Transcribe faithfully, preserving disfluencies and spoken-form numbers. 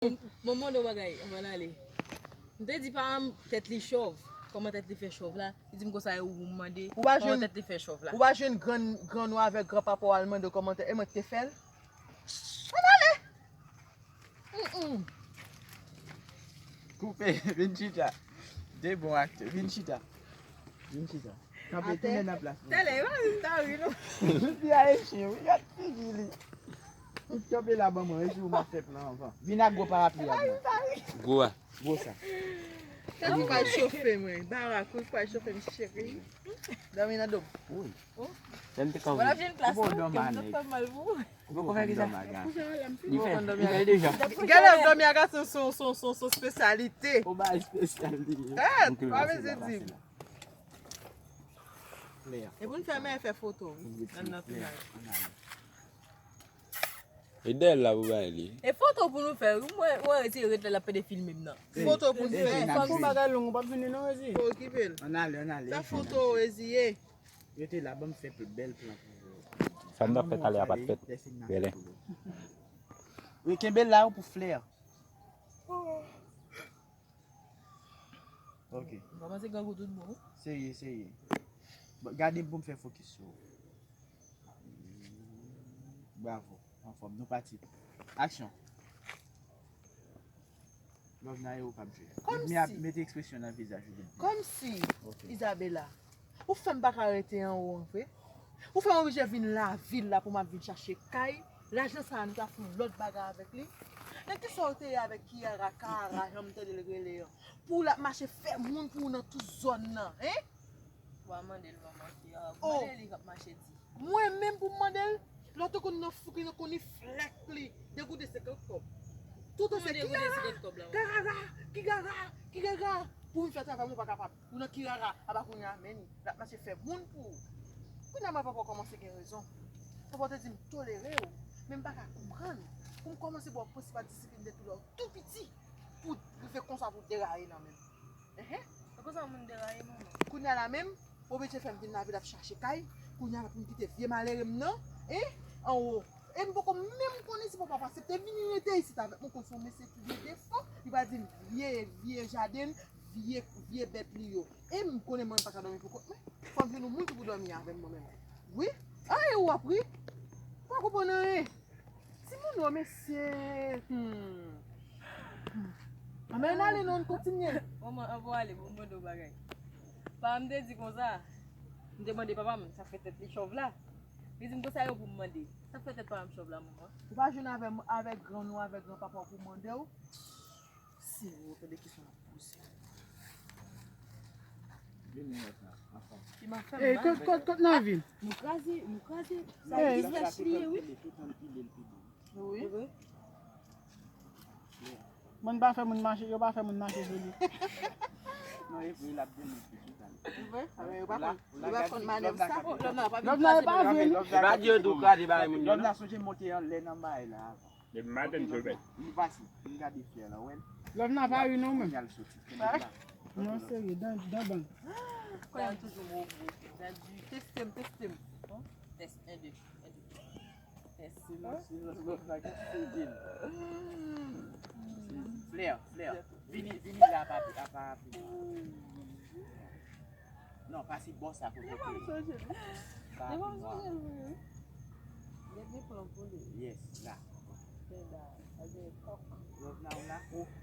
Mwen mande yon bagay anvan n ale. M te di pa m tèt li chòv. Kòman tèt li fè chòv la? Li di m konsa e ou pou m mande kòman tèt li fè chòv la. Ou pa jwenn gran, gran nou avèk gran papa w al mande w kòman tèt, e mwen ki te fè l? Ann ale! Mm, mm. Koupe, vin chita. De bon aktè, vin chita. Vin chita. Kanpe, tounen nan plas. Talè, pa vin ta ri non. Jodi a e chen, wi, gad figi li. Ou kanpe la, ban mwen, e si ou m ap fè plan anvan. Vin ak gwo parapli a, blan. Gwo a. Gwo sa. Sa ou pral chofe mwen. Barak, ou pral chofe m, cheri. Dòmi nan do m. Wi. Lè m te kanpe. Wala vin plas. Ou bon dòm anèk. Ou poko fè kisa? Li fè, li fè deja. Gade, dòmi a gason son, son, son, son espesyalite. Ou ba espesyal li ye. Eh, pa bezwen di. E pou n fè men fè foto, wi. Nan, nan final. E dèyè l la pou bay li. E foto pou nou fè, wi. Mwen, mwen retire ret la, l ap pede filme m nan. Foto pou n fè. Fòk yon bagay long, ou p ap vini non, Rezi. Okipe l. Ann ale, ann ale. Fè foto, Rezi, ye. Rete la, ban m fè pl-, bèl plan pou ou. Sa m t ap fè talè a pa t fèt. Rele. Wi, kenbe la pou flè. Ok. Ou kòmanse grangou tout bon. Serye, serye. Bon, gade m pou m fè fokis sou ou. Bravo. Anfòm, nou pati. Aksyon. Love na e ou k ap jwe. Kòmsi. Mete ekspresyon nan vizaj ou. Kòmsi, Isabella, ou fè m pa ka rete anwo an vre. Ou fè m oblije vin lavil la pou m ap vin chache kay. Lajan sa a, nou ta fè yon lòt bagay avèk li. Men kisa w te ye avèk Kiara, Kara, jan m tande l rele an? Pou l ap mache fè moun pou ou nan tout zòn nan, en? Ou pa mande l manman Kiara. Mande li k ap mache di. Mwen menm pou m mande l, lè w te konn nan fou ki nan konn li flèk li, de goute senkant kòb. Toutan se Kiara, Kiara, Kiara, Kiara. Pou vin fè travay mwen pa kapab. Ou nan Kiara, apa kounye a, men li, l ap mache fè moun pou ou. Kounye a mwen poko kòmanse gen rezon. Papa te di m tolere w, men m pa ka konprann. Pou m kòmanse ba w prensip a disiplin depi lè w tou piti, pou rive konsa pou deraye nan men m. Enhen. Se konsa moun deraye, manman. Kounye a la menm, oblije fè m vin lavil ap chache kay. Kounye a la pou m kite vye malere m nan, en, anwo. E m poko menm konnen si papa w aksepte vini rete isit avèk mwen, konn se yon mesye ki gen defo, li va di m vye, vye jaden, vye, vye bèt li yo. E m konnen mwen pa ka dòmi pou kont mwen. Fò m jwenn yon moun ki pou dòmi avè m mwen menm. Wi. A, e w ap ri? Ou pa konprann anyen. Timoun yo, mesye. Hmm. Hmm. Anben, n ale non, n kontinye. Manman, anvan w ale, bon, m mande w bagay. Papa m te di konsa, m te mande papa m, sa fè tèt li chòv la. Li di m konsa yo pou m mande. Sa fè tèt papa m chòv la, manman? Ou pa jwenn avè, avèk gran nou, avèk gran papa w pou mande w? Senyè, tande kesyon l ap poze. Vini, Rosna, anfòm. Ki m ap fè m mal? Kot, kot, kot n ap vin? Nou kraze, nou kraze. Sa pistach li ye, wi. Wi. Moun pa fè moun mache, yo pa fè moun mache sou li. Non, e vre, l ap goumen pou tout ale. E vre? A, men yo pa konn, yo pa konn manèv sa. Lòv nan e pa vin. E pa di yo tou kraze bagay moun yo, non. Lòv nan sonje monte anlè nan bay la avan. Depi maten m sou l bèt. M pase, m gade flè la, wè l. Lòv nan pa ri non, men. Kounye a l soti. Non, serye, dan, dan bann. Kounye a toujou mo gwo. Teste m, teste m. Bon, tès, en, de, en, de. Tès. Silans, silans, lòv la ki sezi l. Flè, flè. Vini, vini la, pa, pa, pa. Non, pase bò sa kote. Li pa m sonje li. Li pa m sonje l vre wi. Gen de plan pou li. Yes, la. Gen la, sa gen kòk. Love now la. Ok.